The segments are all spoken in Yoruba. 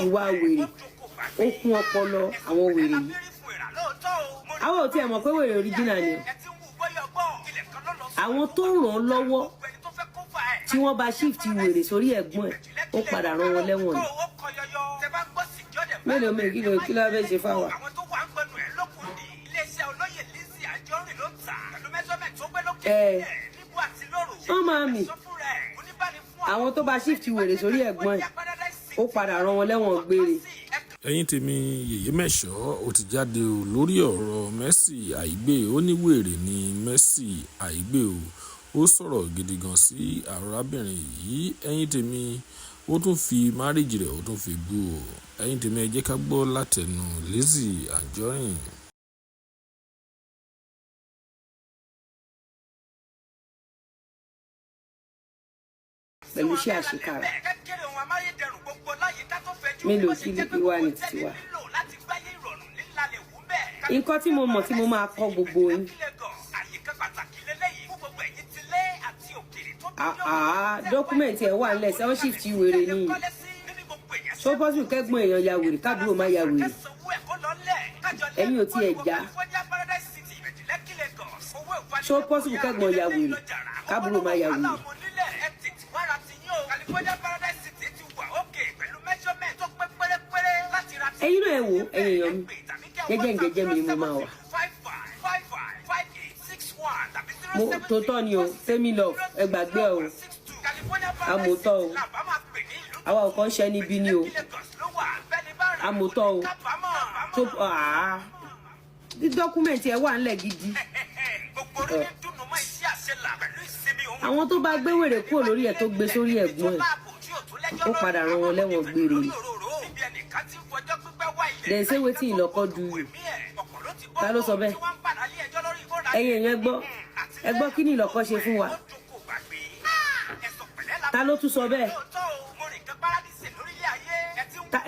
Ìwà wèrè ó kún ọpọlọ àwọn wèrè yìí. Àwọn ò tiẹ̀ mọ̀ pé wèrè original ni o. Àwọn tó ràn án lọ́wọ́ tí wọ́n bá shift wèrè sórí ẹ̀gbọ́n ẹ̀, ó padà rán wọn lẹ́wọ̀n ni. Mélòó mélòó, kí ló fẹ́ ṣe fáwa? Ẹ wọ́n máa mì. Àwọn tó bá shift wèrè sórí ẹ̀gbọ́n ẹ̀, ó padà rán wọn lẹ́wọ̀n gbére. Ẹ̀yin tèmi, Yèyé Mẹ́sọ̀ ó ti jáde o lórí ọ̀rọ̀ Mercy Aigbe. Ó ní wèrè ní Mercy Aigbe o. Ó sọ̀rọ̀ gidi gan sí arábìnrin yìí. Ẹ̀yin tèmi, ó tún fi marriage rẹ̀, ó tún fi bú o. Ẹ̀yin tèmi, ẹ jẹ́ ká gbọ́ látẹnu Lizzy Anjorin. Pẹ̀lú iṣẹ́ àṣekára mélòó, kí wà ní títí wa? Nǹkan tí mo mọ̀ tí mo máa kọ́ gbogbo yín, àá document ẹ̀ wà nílẹ̀. Sẹ́wọ́n shift wèrè ni? Ṣó possible kẹ́gbọ́n èèyàn ya wèrè, kábúrò má ya wèrè? Ẹ̀yin ò tiẹ̀ já. Ṣó possible kẹ́gbọ́n ya wèrè, kábúrò má ya wèrè? Ẹ̀yin náà, ẹ wò, ẹ̀yin èèyàn mi, jẹ́jẹ́ ǹjẹ́jẹ́ mi ni mo máa wà. Mo tòótọ́ ni o. Fẹ́mi Love, ẹ gbàgbé o, amòótọ́ o. Àwa ò kàn ń ṣe níbí ni o, amòótọ́ o. Tó document ẹ wà ńlẹ̀ gidi. Àwọn tó bá gbé wèrè kúrò lórí ẹ̀, tó gbé sórí ẹ̀gbọ́n ẹ̀, ó padà rán wọn lẹ́wọ̀n gbére ni. Dem say wetin Ìlọ́kọ do you? Ta ló sọ bẹ́ẹ̀? Ẹ̀yin èèyàn, gbọ́, ẹ gbọ́, kí ni Ìlọ́kọ ṣe fún wa? Ta ló tún sọ bẹ́ẹ̀?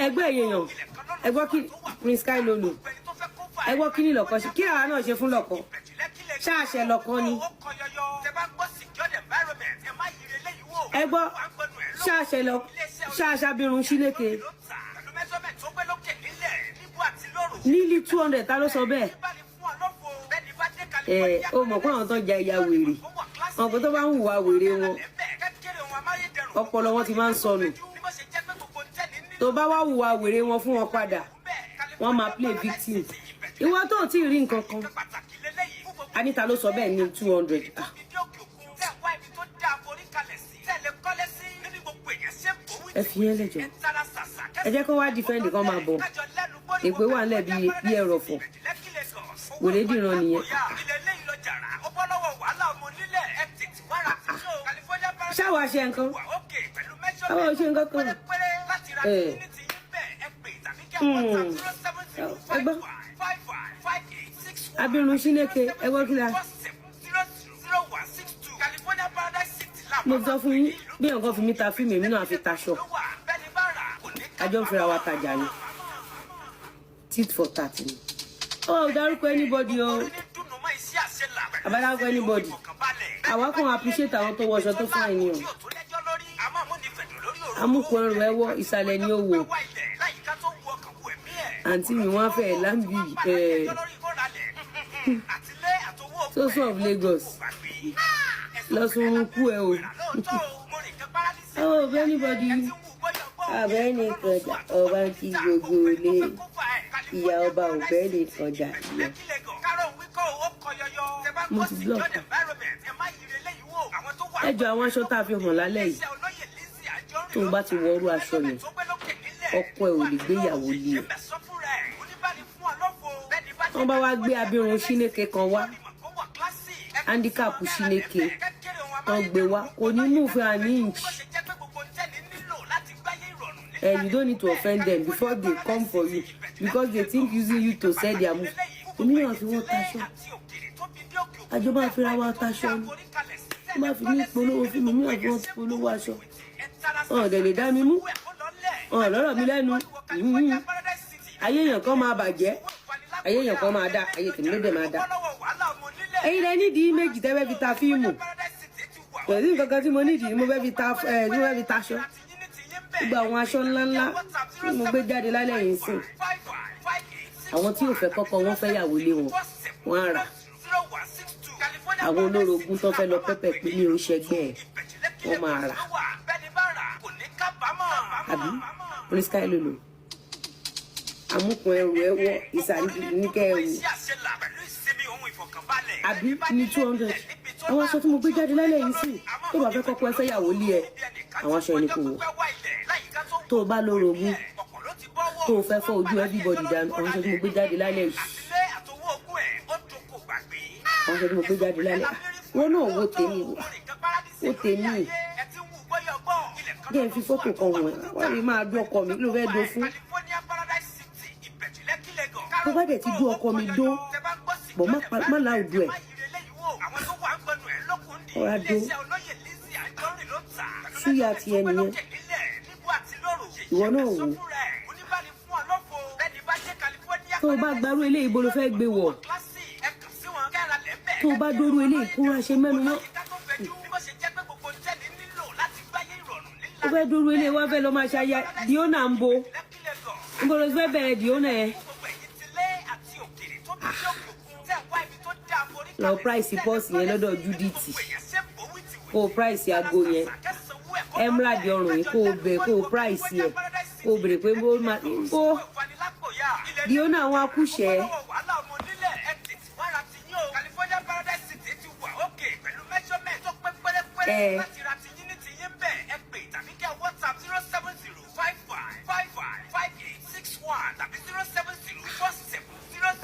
Ẹgbẹ́ ẹ̀yin èèyàn, ẹ gbọ́, kí Prince Kai Lolo, ẹ gbọ́, kí ni Ìlọ́kọ ṣe? Kí àwa náà ṣe fún Lọ́kọ? Ṣáàṣẹ lọ́kọ ni? Ẹ gbọ́, ṣáàṣẹ lọ ṣáàṣàbírun síléke nílí 200. Ta ló sọ bẹ́ẹ̀? Ẹ ó mọ̀ pé àwọn tó ń ja ìyá wèrè, àwọn kan tó bá ń hùwà wèrè wọn, ọpọlọ wọn ti máa ń sọnù. Tó bá wá hùwà wèrè wọn fún wọn padà, wọ́n máa play victim. Ìwọ tó tí ì rí nǹkan kan, Anita ló sọ bẹ́ẹ̀ ní 200. Ẹ fi yẹn lẹ́jọ́, ẹ jẹ́ kó wá defend kan, máa bọ̀. Èpè wà nílẹ̀ bí ẹrọ̀fọ̀. Wèrè dìran nìyẹn. Ṣáwa ṣe nǹkan, àwa ò ṣe nǹkan kan. Ẹ gbọ́, abirùn Ṣínéke, ẹ gbọ́, kí la mo sọ fún yín? Bí nǹkan fi mí ta fíìmù, èmi náà fi taṣọ. Àjọ ń fira wa tajà ni, tit for tat ni. Ó dárúkọ anybody o, àbádárúkọ anybody. Àwa kàn appreciate àwọn tó wọṣọ tó fine ni o. Amúkọ ẹrù ẹwọ ìsàlẹ̀ ni ó wò. Àǹtí mi, wọ́n fẹ́ láǹbì ẹ̀ Soso of Lagos lọ́sùn kú ẹ o. Oh, anybody abẹ́ni kọjá, ọba ń kí gbogbo ilé, ìyá ọba ò bẹ́ẹ̀ kọjá ìyá. Mo ti block ẹ jọ. Àwọn aṣọ tá a fi hàn lálẹ́ yìí, tó o bá ti wọ irú aṣọ yẹn, ọkọ ẹ ò lè gbéyàwó lé ẹ. Wọ́n bá wá gbé abirùn Ṣínéke kan wá, handicap Ṣínéke tán gbé wá, kò ní move an inch. You don't need to offend them before they come for you, because they think using you to sell their move. Èmi náà fi wọ́n taṣọ, àjọ máa fi ra wa taṣọ ni. Wọ́n máa fi mí polówó fíìmù, mi náà fi wọ́n polówó aṣọ. Wọn ò dẹ̀ lè dá mi mú, wọn ò lọ́rọ̀ mi lẹ́nu. Ayé èèyàn kan máa bàjẹ́, ayé èèyàn kan máa dá, ayé tèmi ló dẹ̀ máa dá. Ẹ̀yin lẹ nídìí méjì tẹ́ fẹ́ fi ta fíìmù. Pẹ̀lú nǹkan kan tí mo nídìí, mo fẹ́ fi ta ẹ, tí mo fẹ́ fi taṣọ. Gbogbo àwọn aṣọ ńláńlá tí mo gbé jáde lálẹ́ yìí sìn, àwọn tí ò fẹ́ kọ́kọ́ wọn fẹ́ yàwó lé wọn, wọ́n á rà. Àwọn olórogún tó fẹ́ lọ pẹ́pẹ́ pé mi ò ṣẹgbẹ́ ẹ̀, wọ́n máa rà. Àbí oníṣkáì lòlò amúkùn ẹrù ẹ wọ ìsàlẹ̀ níkẹ́ ẹrù àbí ní 200. Àwọn aṣọ tí mo gbé jáde lálẹ́ yìí sì, tó bá fẹ́ kọ́kọ́ ẹ fẹ́ yàwó lé ẹ, àwọn aṣọ yẹn ni kò wọ̀. Tó o bá lórogún tó o fẹ́ fọ́ ojú everybody dànù, àwọn aṣọ tí mo gbé jáde lálẹ́ yìí, àwọn aṣọ tí mo gbé jáde lálẹ́, wọn náà wo tèmi, wo tèmi. Jẹ́ n fi fọ́tò kan wọ̀n wọ́n lè máa dún ọkọ mi ló fẹ́ do fún. Tó bá dẹ̀ ti dún ọkọ mi dó bọ̀, má láòdù ẹ̀ ọ̀rá dó súyà tiẹ̀ nìyẹn. Ìwọ náà wò, tó o bá gbarú eléyìí, bó ló fẹ́ gbé wọ̀? Tó o bá dórú eléyìí, kó wá ṣe mẹ́nu mọ́. Ó fẹ́ dórú eléyìí, wá fẹ́ lọ máa ṣaya Diona ń bo ń bọ̀ lọ fẹ́ bẹ̀rẹ̀ Diona ẹ̀ lọ price pọ́ọ̀sì yẹn lọ́dọ̀ Judith, kó o price aago yẹn, emerald ọrùn yìí, kó o bẹ̀, kó o price yẹn, kó o bèrè pé bó máa bó Diona àwọn akúṣẹ̀. Ẹ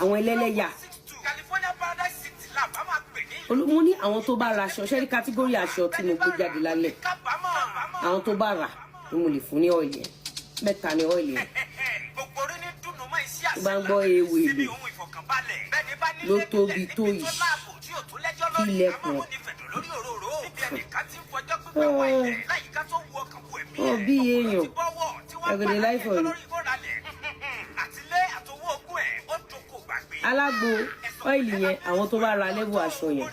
àwọn ẹlẹ́lẹ́yà mo ní, àwọn tó bá ra aṣọ ṣẹ́rí category aṣọ tí mo gbé jáde lálẹ́, àwọn tó bá rà ni mo lè fún ní oil yẹn. Mẹ́ta ní oil yẹn. Tó bá ń gbọ́ ewé èlò ló tóbi tó yìí, kí ilẹ̀kùn ọ̀ bí èèyàn ẹ̀gẹ̀dẹ̀ láìfọ̀ yìí. Alágbo oil yẹn, àwọn tó bá ra level aṣọ yẹn,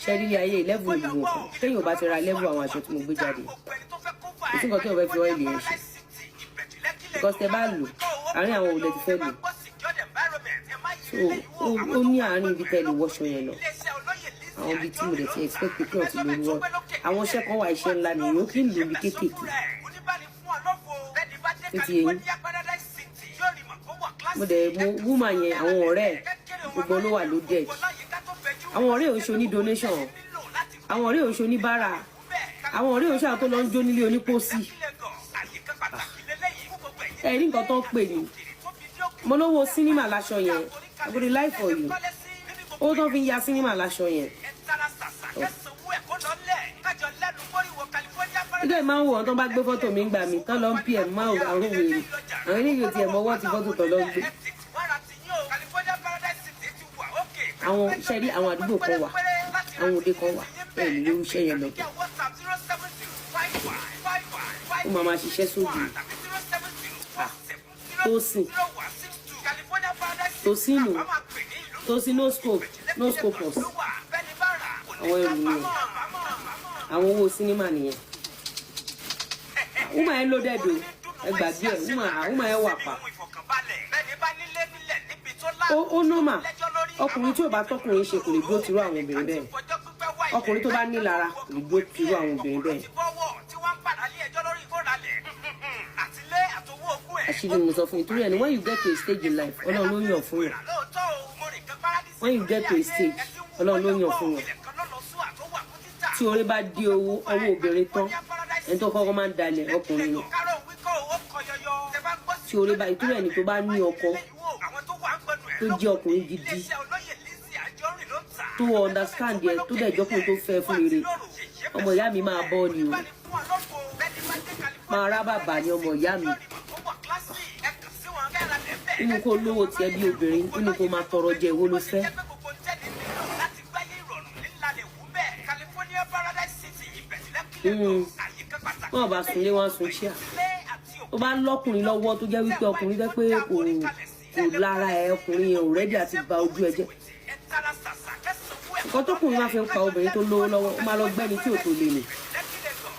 ṣẹ́rí ayé level ìlú kan téèyàn bá ti ra level àwọn aṣọ tí mo gbé jáde, kò sí nǹkan tí wọ́n fẹ́ fi oil yẹn ṣe, because tẹ bá lò àárín àwọn òlẹ̀ ti fẹ́ lò. So ó ní àárín ibi tẹ́ lè wọṣọ yẹn lọ, àwọn ibi tí mo dẹ̀ ti expect pé kí wọ́n ti lò wọ́. Àwọn iṣẹ́ kan wà, iṣẹ́ ńlá nìyẹn, ó kì í lò ní kéékèèké tó ti yẹ yín. Mo dẹ̀ mo woman yẹn, àwọn ọ̀rẹ́ ẹ̀ gbogbo ló wà loaded. Àwọn ọ̀rẹ́ ò ń ṣe oní donation, àwọn ọ̀rẹ́ ò ń ṣe oníbàárà, àwọn ọ̀rẹ́ ò ń ṣe àwọn tó lọ ń jó nílé onípòsí. Ẹ rí nǹkan tó ń pè ní mo lówó sinimá láṣọ yẹn. I go dey lie for you? Owó tó fi ń ya sinimá láṣọ yẹn. Nígbà yìí máa ń wò wọn tó bá gbé fọ́tò mi ń gbà mí tán lọ ń pm máa wò àwọn wèrè, àwọn eléyìí ò tiẹ̀ mọ́wọ́ ti fọ́tò tó lọ ń gbé. Àwọn iṣẹ́ rí, àwọn àdúgbò kan wà, àwọn òde kan wà, ẹ̀ lè lórí iṣẹ́ yẹn lọ́tọ̀. Ó máa máa ṣiṣẹ́ sójú Tosin, Tosin no, Tosin no scope, no scopus. Àwọn ẹrù nìyẹn, àwọn owó sinimá nìyẹn. Woman yẹn loaded o, ẹ gbàgbé ẹ. Woman yẹn wà pa. Ó normal, ọkùnrin tí ò bá tọkùnrin ṣe kò lè dúró tìrú àwọn obìnrin bẹ́ẹ̀. Ọkùnrin tó bá nílara kò lè dúró tìrú àwọn obìnrin bẹ́ẹ̀. Àṣírí mo sọ fún yín, torí ẹni when you get to a stage in life, Ọlọ́run ló yàn fún yàn. When you get to a stage, Ọlọ́run ló yàn fún yàn. Tí orí bá dé owó ọwọ́ obìnrin tán, ẹni tó kọ́kọ́ máa ń dalẹ̀ ọkùnrin ni. Tí orí bá ìtúrọ̀, ẹni tó bá ní ọkọ tó jẹ́ ọkùnrin gidi, tó understand yẹ, tó dẹ̀ jọ́kùnrin tó fẹ́ fún rere, ọmọ ìyá mi máa bọ́ ni o, máa rá bàbà ni ọmọ ìyá mi. Inú kó lówó tiẹ̀ bí obìnrin, inú kó máa tọrọ jẹ, ìwọ ló fẹ́. Wọn bá sunlé, wọn sun chíà. Tó bá lọ́kùnrin lọ́wọ́, tó jẹ́ wípé ọkùnrin jẹ́ pé kò lára ẹ, ọkùnrin yẹn ò ready àti ba ojú ẹ jẹ́. Nǹkan tókùnrin máa fi ń pa obìnrin tó lówó lọ́wọ́, ó máa lọ gbẹ́ni tí ò tó lè nì,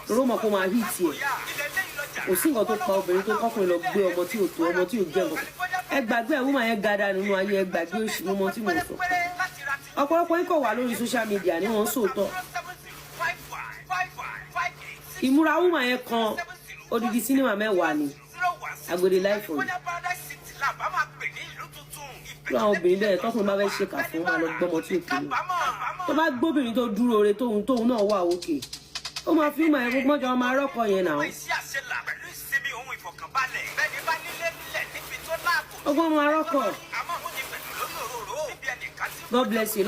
toró mọ̀ kó máa hit ẹ̀. Kò sí nǹkan tó pa obìnrin tó kọkùnrin lọ gbé ọmọ tí ò tó, ọmọ tí ò jẹ́ nǹkan. Ẹ gbàgbé ẹ̀, woman yẹn gada nínú ayé. Ẹ gbàgbé òṣì mọ́mọ́ tí mo sọ. Ọ̀pọ̀lọpọ̀ yín kò wà lórí social media ni wọ́n ń sòótọ́. Ìmúra woman yẹn kan, odidi sinimá 10 ni agodi láìfọ̀ yìí. Irú àwọn obìnrin bẹ́ẹ̀, tọkùnrin bá fẹ́ ṣèkà fún wọn, lọ gbọ́mọ tí ò tó ní. Tó bá gbóbìnrin tó dúró re, tóun náà wà òkè, ó máa fi máa ẹ̀kọ́ mọ́jọ máa rọ́kọ yẹn náà. Ọgbọ́n máa rọ́kọ. God bless you.